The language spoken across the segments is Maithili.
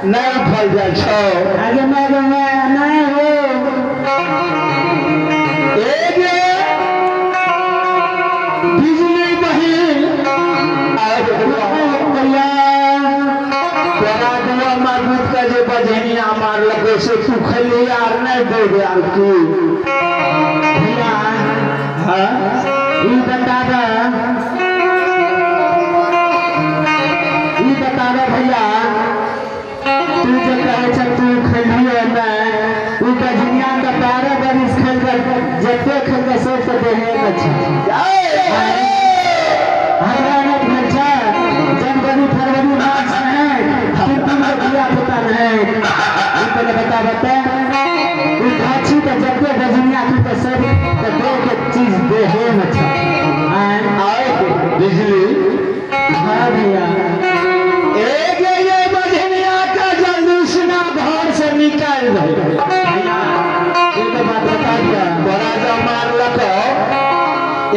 नहीं फल जाए छो आगे मैं नहीं हो एक बिजली बहिन भैया तोरा दुआ मजबूत का जे बजनिया मारलकै से तू खैली आर नहीं दे दे आर की भैया। हाँ ई बता दे, ई बता दे भैया, तू जो कहे छ तू खेलिए नहीं, उ बजनिया के 12 बरिस खेल के जते खेल के सब के देहे में छ। हमरा नहीं भेल छ जनवरी फरवरी मार्च में तीन तीन गो धिया पुता नहीं। ई पहले बता बता उ गाछी के जते बजनिया के तो सब के देह के चीज देहे में छ। आए बिजली। हाँ भैया एक ये बजनिया का जल्दी सुना घर से निकाल दे। भैया एक बात बता दिया, बड़ा जब मारलक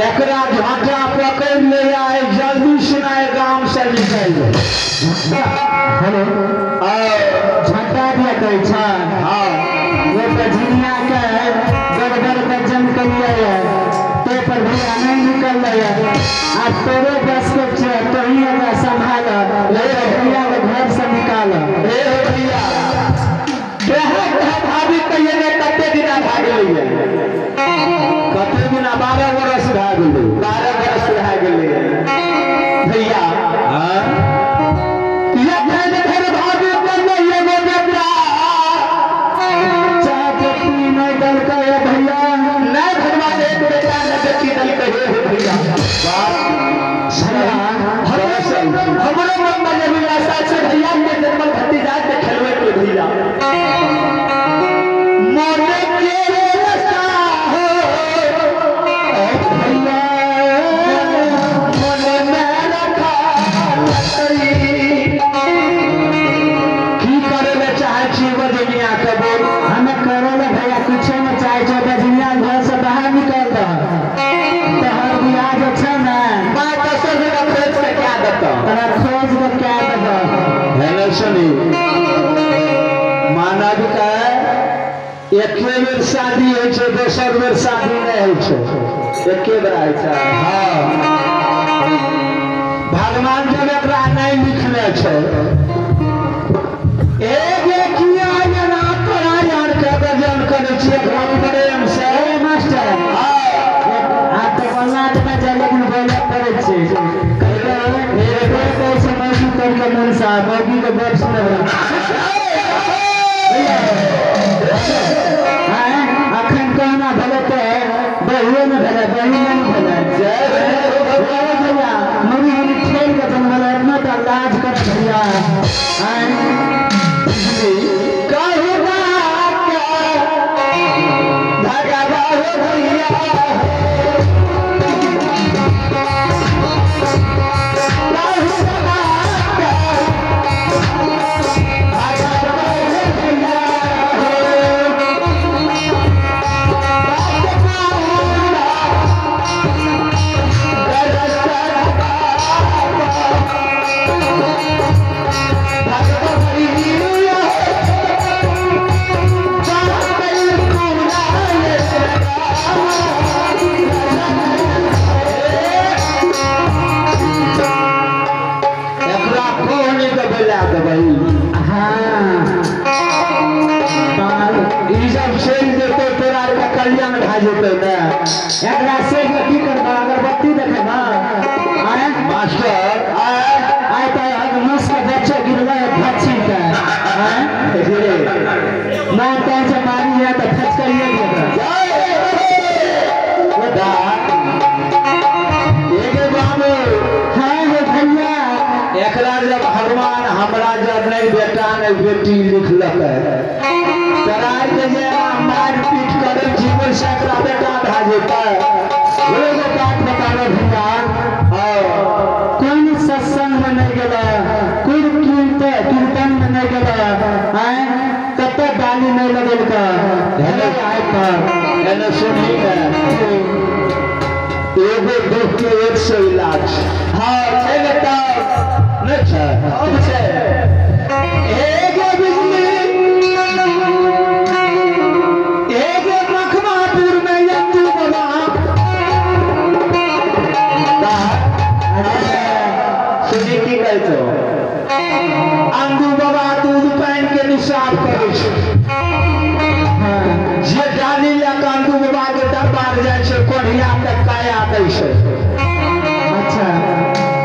एकरा झांटा पकड़ ले आए जल्दी सुनाए गांव से निकाल दे। हेलो झंडा दिया कहै छ। हाँ वो बजनिया के गड़बड़ के जन कलिए ते पर भैया नहीं निकल रहे। आज तोरे बस के तोही एकरा संभाल, भैया के घर से निकाल। ए भैया भाभी कहिए ने कते दिना भा गेलै, कते दिना 12 बरस भा गेलै, 12 बरस भा गेलै भैया। हाँ ये घर भाभी बनलै एगो बेटा चाह बेटी नहीं देलकै भैया, नहीं भगवान एक बेटा न बेटी देलकै हे भैया। हमरो मन में अभिलाषा छै भैया के जन्मल भतीजा के खेलबै के भैया। मोने के रास्ता हो भैया, मन में रखा की करे ले चाहे छी बजनिया के बोल। हमें करे ले भैया कुछ नहीं चाहे छो, बजनिया घर से बाहर निकल दह तोहर बियाह जे छै ने मैं 10 रुपया खोज के क्या देतौ, तोरा खोज के क्या देबौ। हेलो सुनी, मानव के एके बेर शादी होइ छै, दोसर बेर शादी नहि होइ छै, एके बेर होइ छै। हाँ भगवान जब एकरा नहि लिखने छै एक किया एना तोरा यार के गजन करै छियै प्रेम से। ए मास्टर आ तऽ बोलना तऽ नहि चाही लेकिन बोलऽ पड़ै छै। मेरे कहै छै मौगी करके मनसा मौगी के गप सुनब। अखन कहना भेलै तऽ बहुए ने भेलै, बहिने ने भेलै। भैया मरी हरी ठेल के जन्मलै, इतना तऽ लाज कर भैया। कहू धागा हो भैया। से की करबा अगरबत्ती देखेबा आए मास्टर आए आए त मुस के बच्चा गिरवा फची के आए मैं तो से मारी है त फच करिए बेटा एगे बाबू। हां हो भैया एकरा जब भगवान हमरा जब नहीं बेटा नहीं बेटी लिखलक तराई के जे मार पीट करे जीवन से एकरा बेटा भा जेतै। एगो बात बतावे भैया कोई सत्संग में नहीं गेला कोई कीर्तन में नहीं गेला आए कत डाली नहीं लगेलका आए पर एने सुनी ने एगो दुख के एक सौ इलाज। हाँ छै बेटा नहीं छै अब छै एगो बिजली एगो मखमापुर में यंदू बाबा। सुनी की कहै छौ अंदू बाबा दूध पानि के निसाफ करै छै। जे डाली लऽ कऽ अंदू बाबा के दरबार जाइ छै कोढ़िया के काया दै छै। अच्छा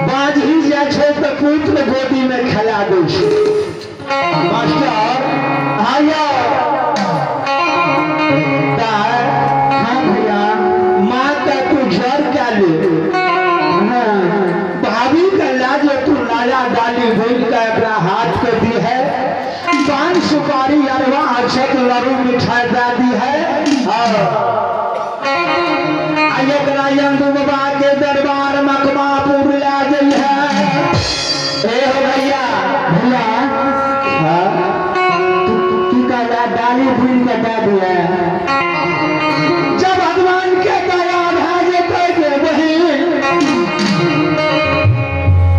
बाजही जाइ छै तऽ पुत्र गोदी में खेला दै छै। मास्टर आयो हाँ भैया माँ का तू जर क्या ले भाभी का लाज तू लाला डाली भूल का अपना हाथ के दी है पान सुपारी अरवा अक्षत लड़ू मिठाई दे दी है। और आयो बाबा के दरबार मकमापुर ला गई है। ए हो भैया भैया हाँ तू का डाली भूल के दे दिया। जब भगवान के दया भा जेतै के बहिन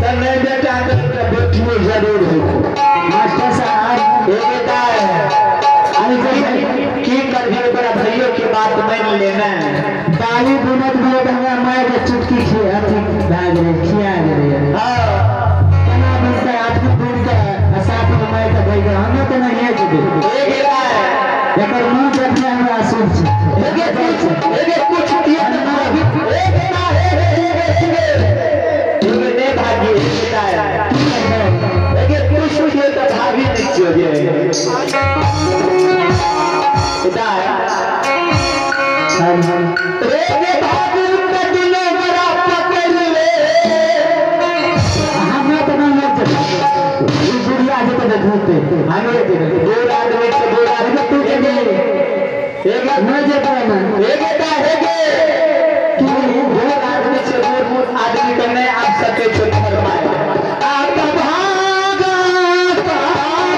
त नहीं बेटा तो बेटियो जरूर हो। मास्टर साहब ए बेटा अरे की करबी ओकरा भैयो के बात मान लेना। डाली बुनत भी हमरा माय के चुटकी खिया अथी भए गेलै खिया गेलै। हां केना बुनतै आदमी बुन के आ साथ में माय के दै के हमे तऽ नहिए जेबै। ए गेला एकर मुँह देखने हमरा अशुभ छै। एगे कुछ दिया त भाभी ए बेटा ए ए ए ने भागी बेटा एगे कुछ दिया त भाभी नहीं छियो गे बेटा। रे भाभी के दुनो बड़ा पकड़ ले हमे तऽ नहीं जेबै ई बुढ़िया जेतै तऽ घूमते हमे जेबै दो आदमी से दो आदमी तू जेबै एगे नहीं जेबै ना एगे ता एगे तू दो आदमी से दो आदमी के नहीं आ सके छो फरमाए आ त भागा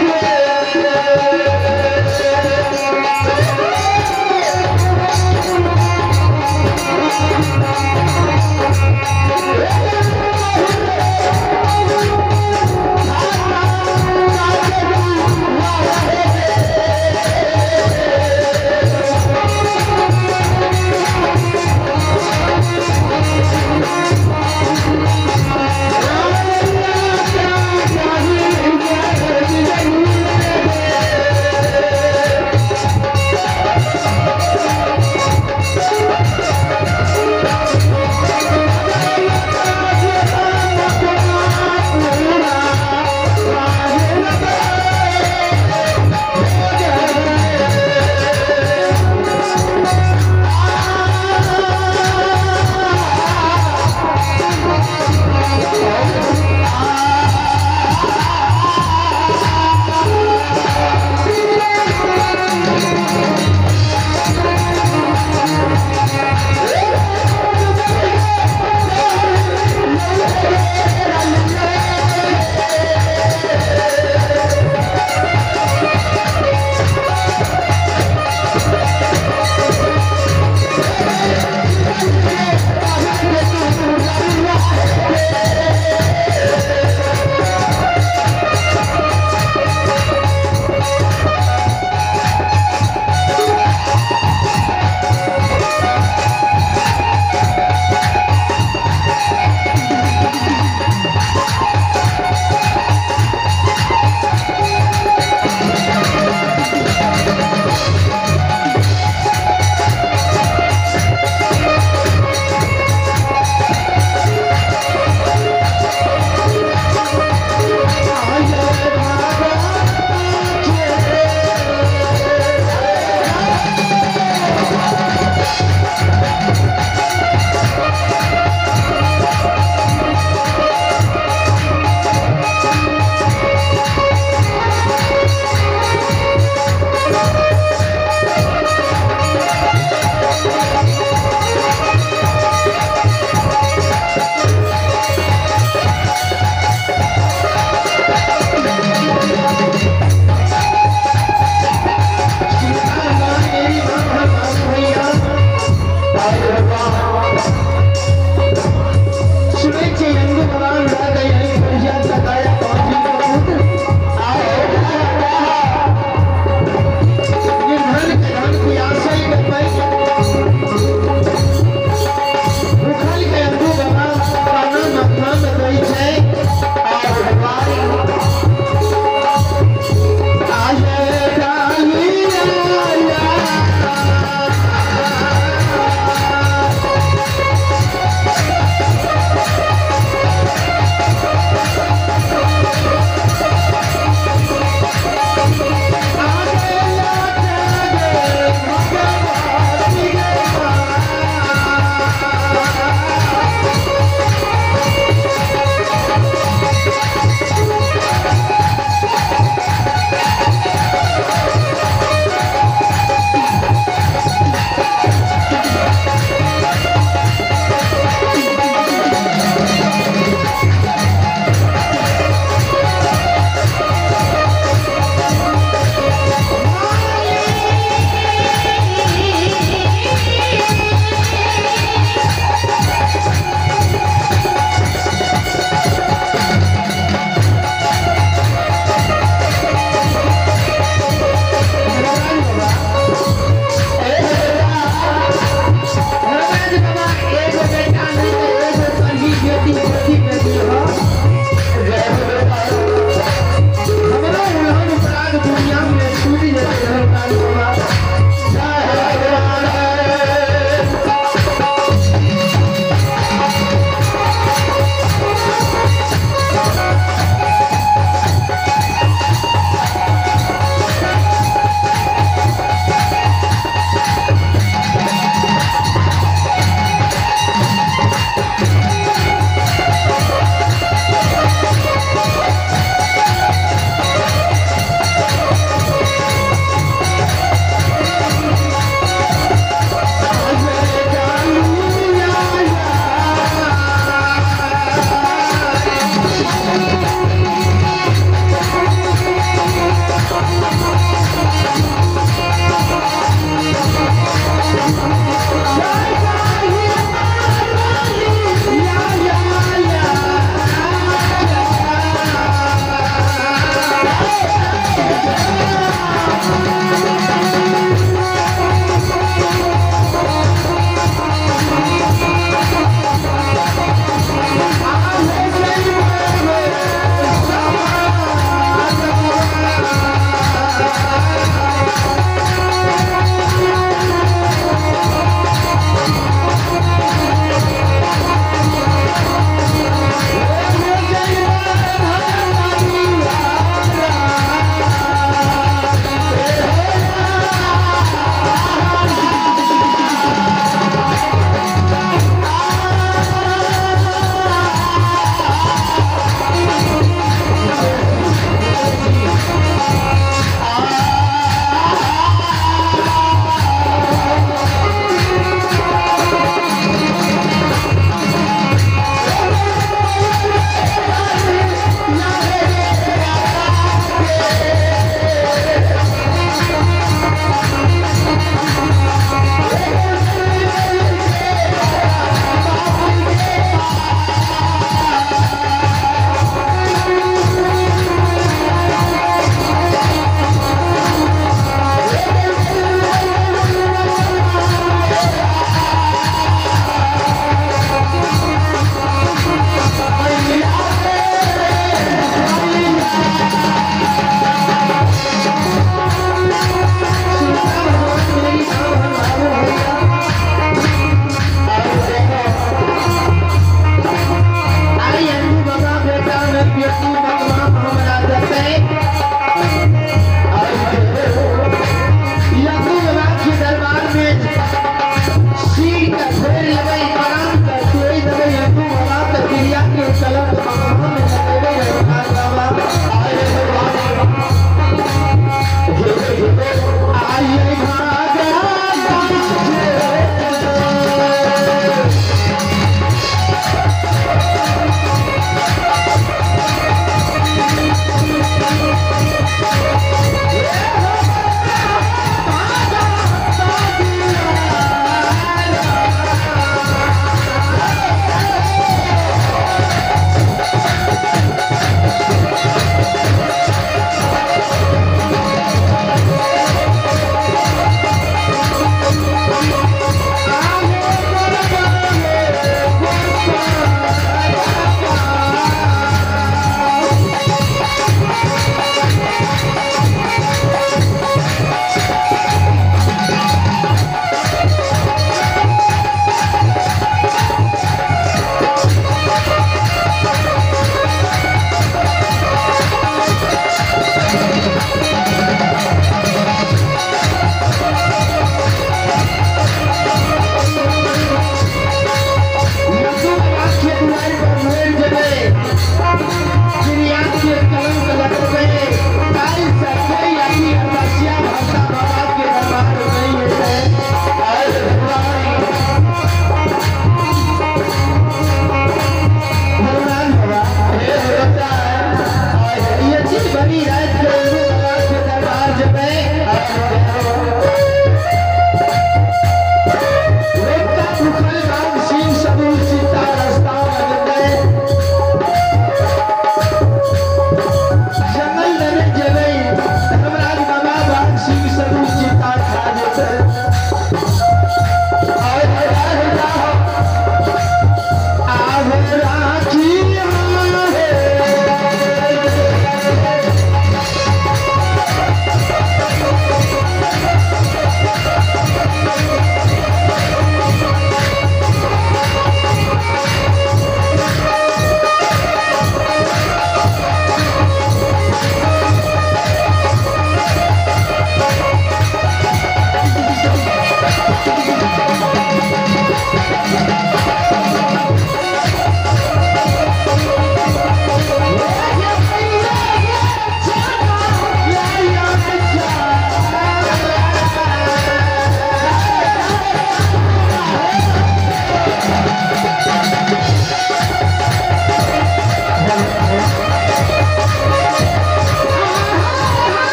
के Thank